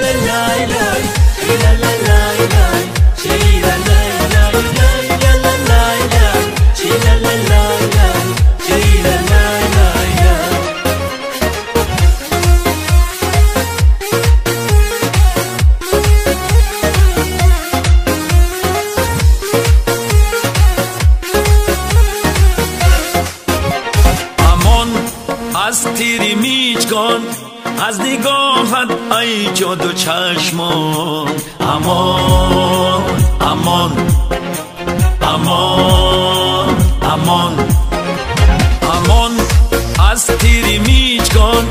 la la la, la la la la, chi la la la la, la la la la, chi la la la la, chi la la la la. Амон аз тири мичгон, аз нигоҳат ай ҷоду чашмон. Амон, амон, амон, амон, амон аз тири мичгон,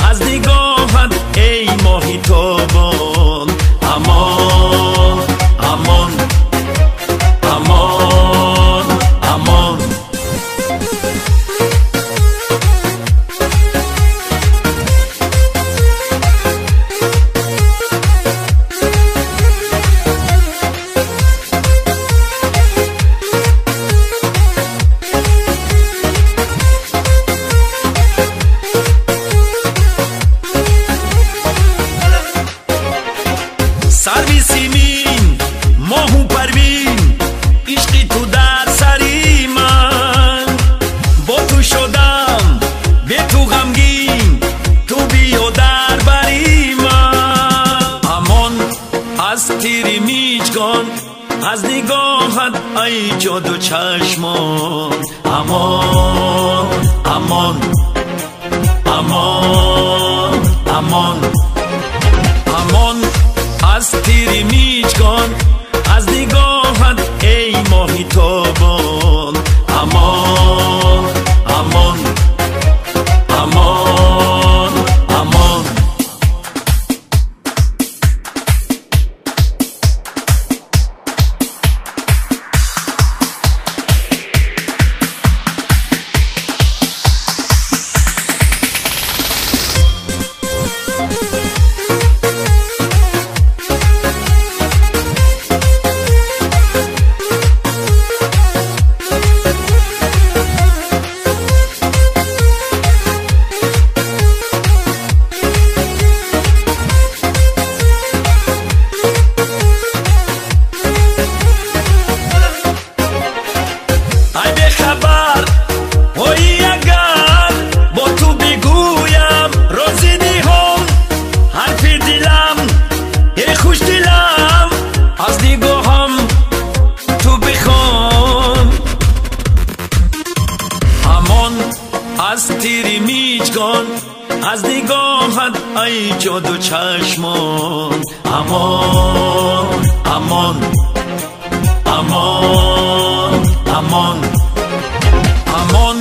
аз нигоҳат эй моҳи тобон. Амон, амон, амон, амон. Сарви симин, моҳу парвин, ишқи ту дар сари ман. Бо ту шудам, бе ту ғамгин, ту биё дар бари ман. Амон аз тири мичгон, аз нигоҳат ай ҷоду чашмон. Амон, амон, амон, амон, амон аз тири мичгон, аз нигоҳат эй моҳи тобон. Амон, амон, амон, амон. Ай бехабар, ой агар бо ту бигӯям рози ниҳон, ҳарфи дилам, эй хушдилам, аз нигоҳам ту бихон. Амон аз тири мичгон, аз нигоҳат ай ҷоду чашмон. Амон, амон, амон, амон, амон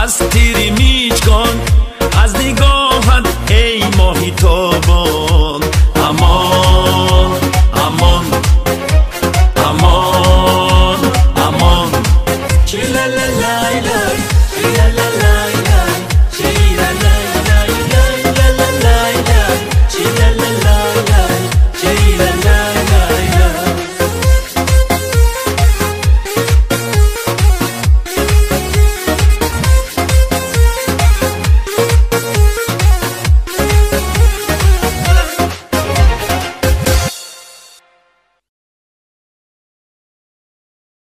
аз тири мичгон,